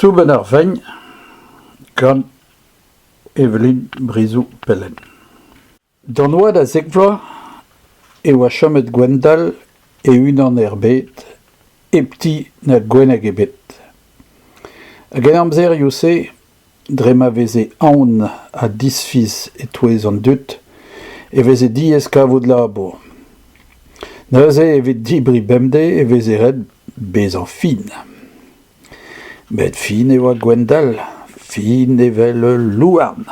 Soubenn ar vein gant Evelyn Brizou-Pellen. D'an oad a zek vloaz e oa chomet Gwendal e-unan er bed, hep ti na gwenneg ebet. Hag en amzerioù-se, dre ma veze aon ha disfiz e-touez an dud, e veze diaes kavout labour. Neuze evit debriñ bemdez e veze ret bezañ fin. Met fin e oa Gwendal, fin evel ul louarn.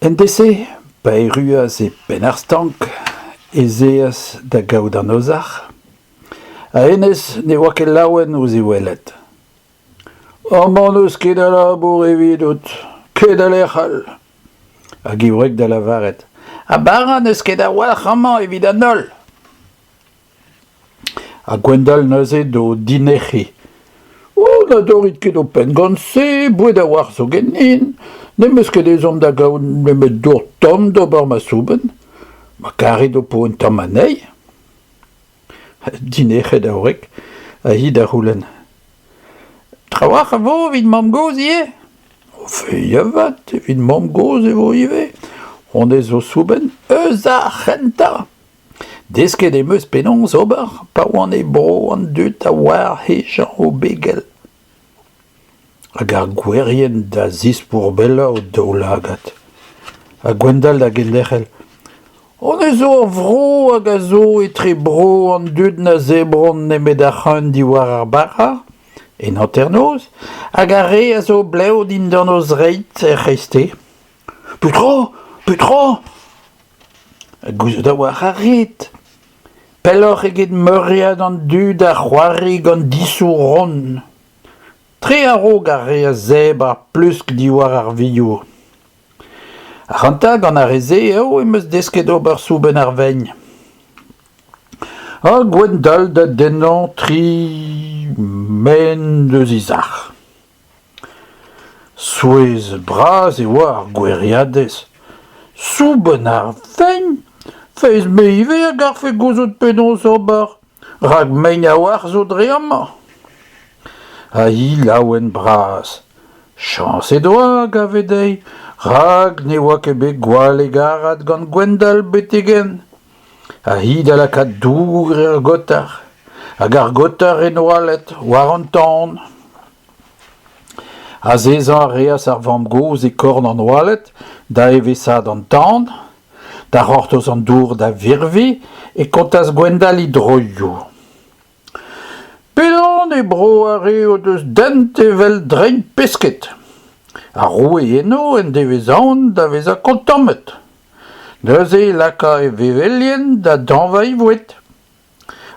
En deiz-se, pa erruas e Penn-ar-Stank, ez eas da gaout an ozhac'h, ha hennezh ne oa ket laouen ouzh e welet. Amañ n'eus ket a labour evidout, ket a lec'h all. Hag e wreg da lavaret Ha bara n'eus ket a-walc'h amañ evit an holl. Ha Gwendal neuze d'o dinec'hiñ. O, na dorrit ket ho penn gant se, boued a-walc'h zo ganin. N'em eus ket ezhomm da gaout nemet dour tomm d'ober ma soubenn. Ma karit ho po un tamm anezhi. Dinec'het ar wreg, ha hi da c'houlenn. Trawalc'h a vo evit mamm-gozh ivez ? O feiz avat, evit mamm-gozh e vo ivez. Honnezh zo soubenn eus ar c'hentañ. Desket em eus penaos ober pa oan e bro an dud a oar hejañ o begel. Hag ar gouerien da zispourbellañ o daoulagad. Ha Gwendal da genderc'hel. Honnezh zo ur vro hag a zo etre bro an dud na zebront nemet ar c'hreun diwar ar bara, en hanternoz, hag ar re a zo blev dindan o zreid er c'hreisteiz. Petra ? Petra ? Gouzout a-walc'h a rit. Pelloc'h eget meuriad an dud a c'hoari gant disoù ront. Tre a-raok ar re a zebr ar plusk diwar ar vioù. Ac'hanta, gant ar re-se eo em eus desket ober soubenn ar vein. Ha Gwendal da dennañ tri maen eus e sac'h. Souezhet-bras e oa ar goueriadez. Soubenn ar vein ? Feiz me ivez a garfe gouzout penaos ober, rak mein a-walc'h zo dre amañ. Ha hi laouen-bras. Chañs he doa, a gave dezhi, rak ne oa ket bet gwall hegarat gant Gwendal betek-henn. Ha hi da lakaat dour er gaoter, hag ar gaoter en oaled, war an tan. Azezañ a reas ar vamm-gozh e korn an oaled da eveshaat an tan. Da c'hortoz an dour da virviñ e kontas Gwendal e droioù. Penaos e bro ar re o deus dent evel drein pesked ? Ar roue eno en devez aon da vezañ kontammet. Neuze e laka e vevelien da dañva e voued.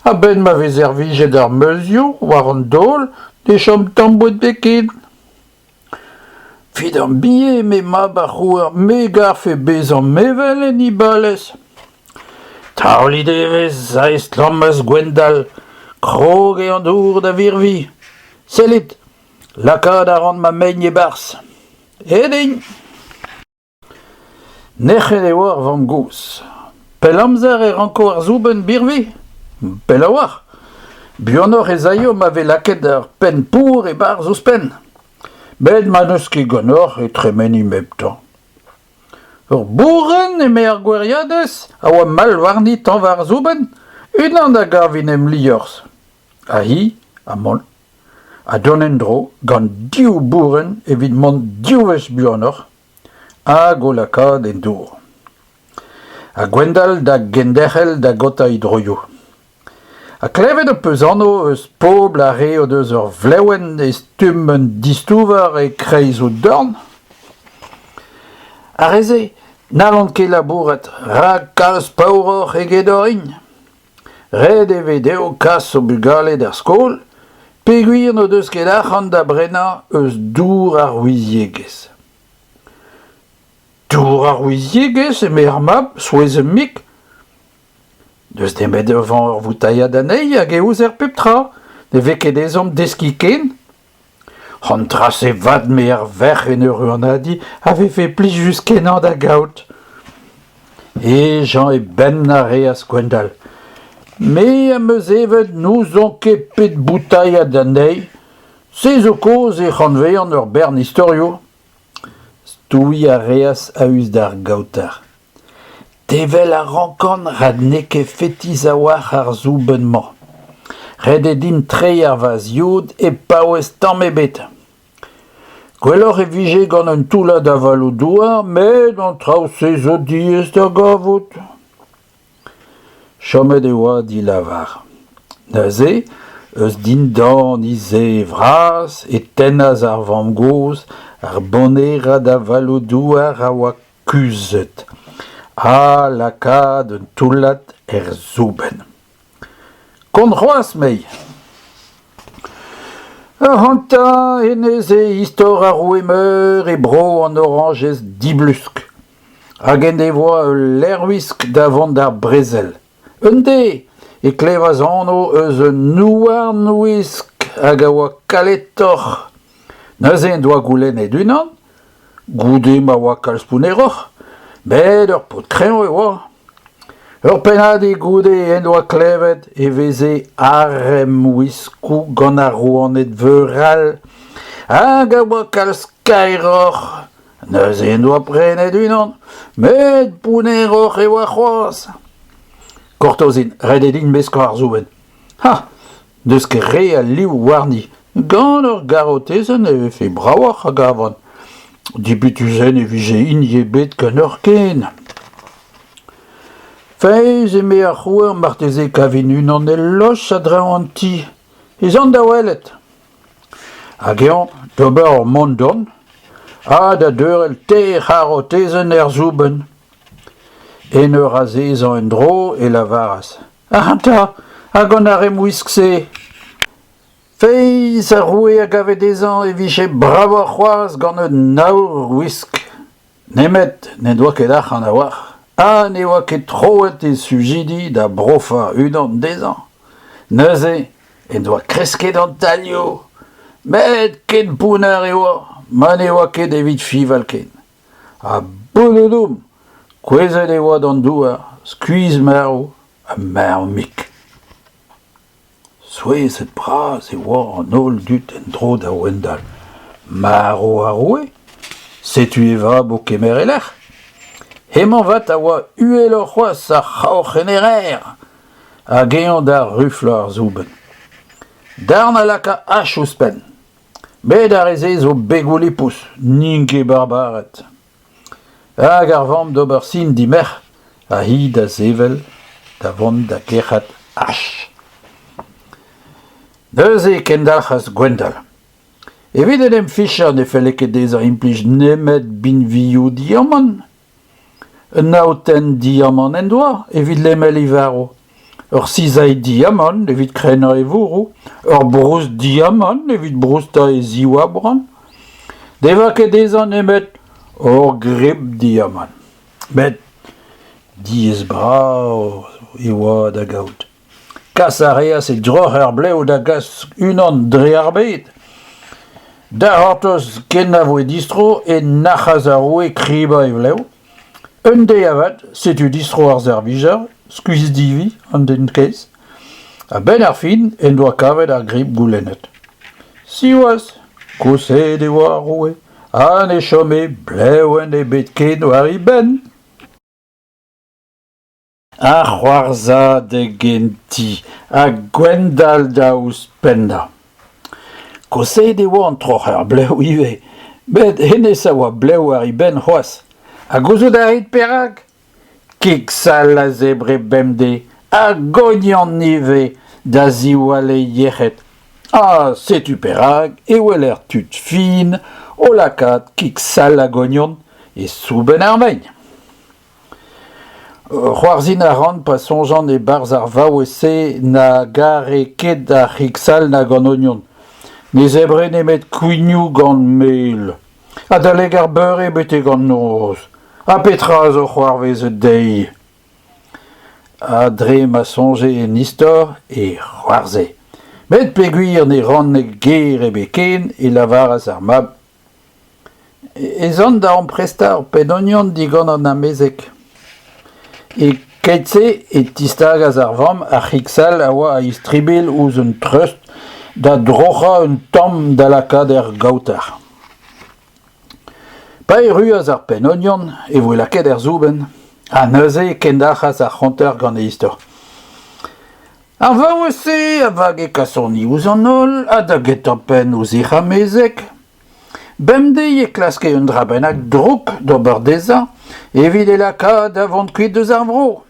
A-benn ma vez servijet ar meuzioù war an daol ne chom tamm boued ebet ken. Fidambie, eme mab ar c'houer, me 'garfe bezañ mevel en e balez. Taolit evezh, a estlammas Gwendal, krog eo an dour da virviñ. Sellit, lakaat a ran ma mein e-barzh. Aet int. Nec'het e oa ar vamm-gozh. Pell amzer e ranko ar soubenn birviñ ? Pell a-walc'h. Buanoc'h ez aio ma vez lakaet ur penn-pour e-barzh ouzhpenn. Met ma n'eus ket ganeoc'h e tremenimp heptañ. Ur bourenn, eme ar goueriadez, a oa mall warni tañva ar soubenn, unan a gavin em liorzh. Ha hi ha mont. Ha dont en-dro gant div bourenn evit mont div wech buanoc'h. Hag o lakaat en dour. Ha Gwendal da genderc'hel da gotañ e droioù. Ha klevet ho peus anv eus pobl ar re o deus ur vlevenn e stumm un distouver e-kreiz o dorn ? Ar re-se n'hallont ket labourat rak kalz paouroc'h egedoc'h int. Ret e vez dezho kas o bugale d'ar skol peogwir n'o deus ket arc'hant da brenañ eus dour ar ouiziegezh. Dour ar ouiziegezh, eme ar mab, souezhet-mik. N'eus nemet evañ ur voutailhad anezhi hag e ouzer pep tra. Ne vez ket ezhomm deskiñ ken. An dra-se 'vat me ar verc'h en ur huanadiñ a vefe plijus-kenañ da gaout. Hejañ e benn a reas Gwendal. Me am eus evet n'ouzon ket pet boutailhad anezhi. Se zo kaoz e c'hanvean ur bern istorioù. Stouiñ a reas a-us d'ar gaoter. Tevel a rankan rak n'eo ket fetis a-walc'h ar soubenn-mañ. Ret eo din treiñ ar vazh-yod hep paouez tamm ebet. Gwelloc'h e vije gant un toullad avaloù-douar met an traoù-se zo diaes da gavout. Chomet e oa dilavar. Neuze, eus dindan he sae vras e tennas ar vamm-gozh ar banerad avaloù-douar a oa kuzhet ha lakaat un toullad er soubenn. Kont c'hoazh, 'mei. Ac'hanta, hennezh eo istor ar roue meur e bro an orañjez diblusk. Hag en devoa ul lerwisk da vont d'ar brezel. Un deiz e klevas anv eus un houarnwisk hag a oa kaletoc'h. Neuze en doa goulennet unan, goude ma oa kalz pounneroc'h, met ur paotr kreñv e oa. Ur pennadig goude en doa klevet e veze aremwiskoù gant ar rouaned veur all hag a oa kalz kaeroc'h. Neuze en doa prenet unan, met pounneroc'h e oa c'hoazh. Gortozit, ret eo din meskañ ar soubenn. Ha, n'eus ket re a liv warni. Gant ur garotezenn e vefe bravoc'h a gavan. Dibutuzenn e vije hini ebet ganeoc'h ken. Feiz, eme ar c'houer, marteze e kavin unan el loch a-dreñv an ti. Ez an da welet. Hag eñ d'ober ur mont-dont ha da deurel teir c'harotezenn er soubenn. En ur azezañ en-dro e lavaras Ac'hanta, hag an aremwisk-se ? Feiz, ar roue a gave dezhañ e vije bravoc'h c'hoazh gant un aourwisk. Nemet n'en doa ket arc'hant a-walc'h ha ne oa ket troet e sujidi da brofañ unan dezhañ. Neuze en doa kresket an tailhoù, met ken pounner e oa ma ne oa ket evit fiñval ken. Ha bouloudoum, kouezhet e oa d'an douar, skuizh-marv ha marv-mik. Souezhet-bras e oa an holl dud en-dro da Wendal. Marv ar roue ? Setu e vab o kemer e lec'h. Hemañ 'vat a oa uheloc'h c'hoazh ar c'haoc'henner hag eñ da ruflañ ar soubenn. Darn a laka ach ouzhpenn. Met ar re-se zo begoù lipous, n'int ket barbared. Hag ar vamm d'ober sin d'he merc'h ha hi da sevel da vont da gerc'hat ach. Neuze e kendalc'has Gwendal. Evit en em fichañ ne felle ket dezhañ implij nemet binvioù diamant. Un aotenn diamant en doa evit lemel e varv, ur sizailh diamant evit krennañ e vourroù, ur broust diamant evit broustañ e ziv-abrant. Ne oa ket dezhañ nemet ur grip diamant. Met diaes-bras e oa da gaout. Kas a reas e droc'her-blev da gas unan dre ar bed. Da c'hortoz ken a voe distro e nac'has ar roue kribañ e vlev. Un deiz avat, setu distro ar servijer, skuizh-divi an den kaezh. A-benn ar fin en doa kavet ar grip goulennet. Siwazh, koseet e oa ar roue ha ne chome blevenn ebet ken war e benn. Ar c'hoarzhadeg en ti ha Gwendal da ouzhpennañ. Koseet e oa an troc'her-blev ivez, met hennezh a oa blev war e benn c'hoazh. Ha gouzout a rit perak ? Kig sall a zebre bemdez ha gognan ivez da ziwall e yec'hed. Ha setu perak e weler tud fin o lakaat kig sall hag ognon e soubenn ar vein. C'hoarzhin a ran pa soñjan e-barzh ar vaouez-se na gare ket ar c'hig-sall nag an ognon. Ne zebre nemet kouignoù gant mel. Adalek ar beure betek an noz. Ha petra a zo c'hoarvezet dezhi ? Ha dre ma soñje en istor e c'hoarzhe. Met peogwir ne ranne ger ebet ken e lavaras ar mab Ez an da amprestañ ur penn-ognon digant an amezeg. E-keit-se e tistagas ar vamm ar c'hig-sall a oa a-istribilh ouzh un treust da droc'hañ un tamm da lakaat er gaoter. Pa erruas ar penn-ognon e voe lakaet er soubenn ha neuze e kendalc'has ar c'honter gant e istor. Ar vaouez-se a vage kasoni ouzh an holl ha da gentañ-penn ouzh hec'h amezeg. Bemdez e klaske un dra bennak drouk d'ober dezhañ evit e lakaat da vont kuit eus ar vro.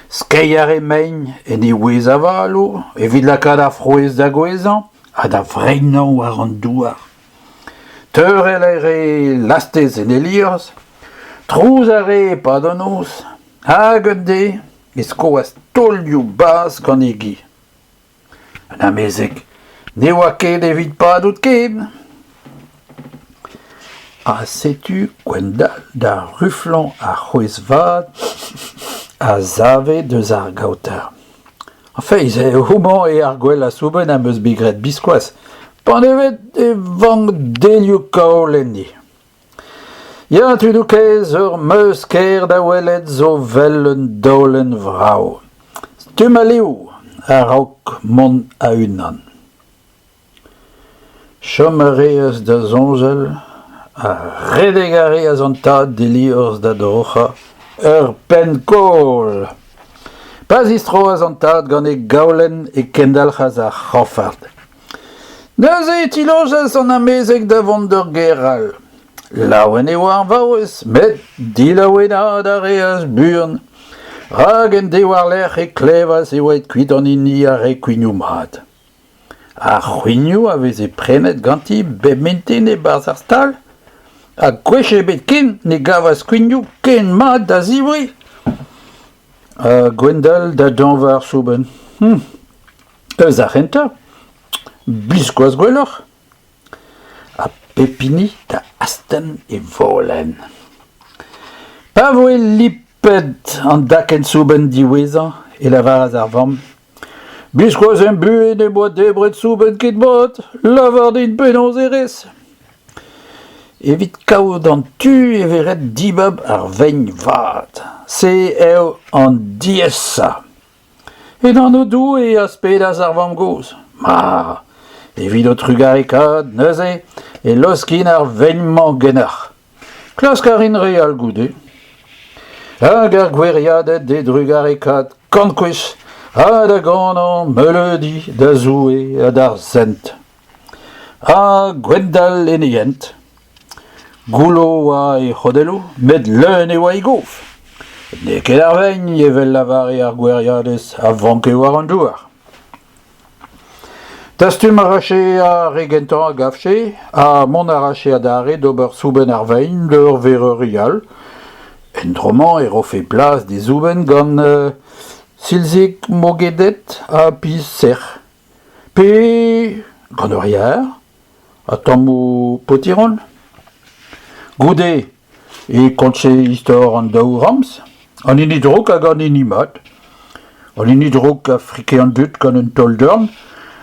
Skeiñ a rae mein en e wez avaloù evit lakaat ar frouezh da gouezhañ ha da vreinañ war an douar. Teurel a rae lastez en e liorzh, trouz a rae e-pad an noz, hag un deiz e skoas taolioù bazh gant e gi. An amezeg ne oa ket evit padout ken. Ha setu Gwendal da ruflañ ar c'hwezh-vat a save deus ar gaoter. Feiz eo homañ eo ar gwellañ soubenn am eus bet graet biskoazh, panevet e vank delioù kaol enni. Ya, tudoù kaezh, ur meuz kaer da welet zo 'vel un daolenn vrav. Stumm ha liv a-raok mont a-unan. Chom a reas da soñjal ha redek a reas an tad d'e liorzh da droc'hañ ur penn-kaol. Pa zistroas an tad gant e gaolenn e kendalc'has ar c'hañfard. Neuze e tilojas an amezeg da vont d'ur gêr all. Laouen e oa ar vaouez, met dilaouenaat a reas buan, rak en deiz war-lerc'h e klevas e oa aet kuit an hini a rae kouignoù mat. Ar c'houignoù a veze prenet ganti bep mintin e-barzh ar stal, ha gwech ebet ken ne gavas kouignoù ken mat da zebriñ. Ha Gwendal da dañva ar soubenn. Eus ar c'hentañ, biskoazh gwelloc'h. Ha pep hini da astenn e volenn. Pa voe lipet an dakenn soubenn diwezhañ e lavaras ar vamm Biskoazh em buhez ne boa debret soubenn ket mat, lavar din penaos e rez. Evit kaout an tu e vez ret dibab ar vein vat. Se eo an diaesañ. En anv Doue e aspedas ar vamm-gozh. Ma, evit ho trugarekaat neuze e laoskin ar vein-mañ ganeoc'h. Klask a rin re all goude. Hag ar goueriaded d'e drugarekaat kant gwech ha da ganañ meuleudi da Zoue ha d'ar sent. Ha Gwendal en e hent. Goullo oa e c'hodelloù, met leun e oa e gof. N'eo ket ar vein, evel lavare ar goueriadez, a vanke war an douar. Dastum a rafe ar re gentañ a gavfe ha mont a rafe adarre d'ober soubenn ar vein d'ur vereuri all. En dro-mañ e rofe plas d'e soubenn gant silzig mogedet ha piz sec'h. Pe gant ur yar ha tammoù potiron. Goude e kontje istor an daou ramz, an hini drouk hag an hini mat. An hini drouk a frike an dud gant un taol-dorn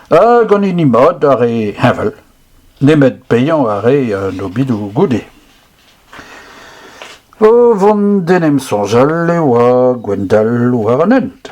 hag an hini mat a rae heñvel, nemet paeañ a rae an obidoù goude. O vont d'en em soñjal e oa Gwendal war an hent.